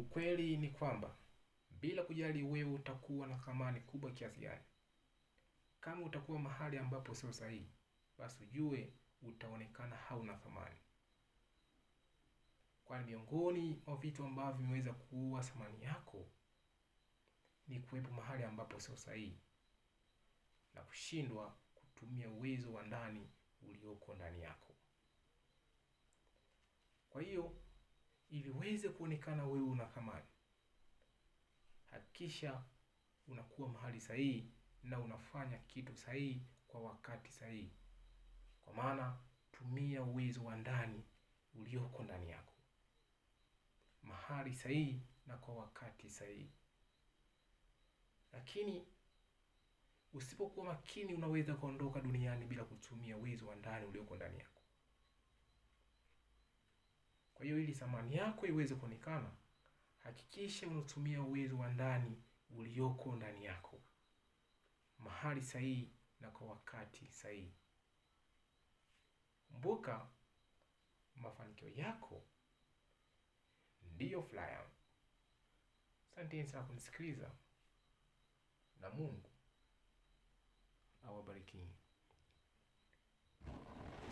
Ukweli ni kwamba bila kujali wewe utakuwa na thamani kubwa kiasi gani, kama utakuwa mahali ambapo sio sahihi, basi ujue utaonekana hauna thamani, kwani miongoni mwa vitu ambavyo vimeweza kuua thamani yako ni kuwepo mahali ambapo sio sahihi na kushindwa kutumia uwezo wa ndani ulioko ndani yako. Kwa hiyo ili uweze kuonekana wewe una thamani, hakikisha unakuwa mahali sahihi na unafanya kitu sahihi kwa wakati sahihi, kwa maana tumia uwezo wa ndani ulioko ndani yako mahali sahihi na kwa wakati sahihi. Lakini usipokuwa makini, unaweza kuondoka duniani bila kutumia uwezo wa ndani ulioko ndani yako. Kwa hiyo ili thamani yako iweze kuonekana, hakikisha unatumia uwezo wa ndani ulioko ndani yako mahali sahihi na kwa wakati sahihi. Kumbuka, mafanikio yako ndiyo furaha yangu. Asanteni sana kunisikiliza na Mungu awabariki.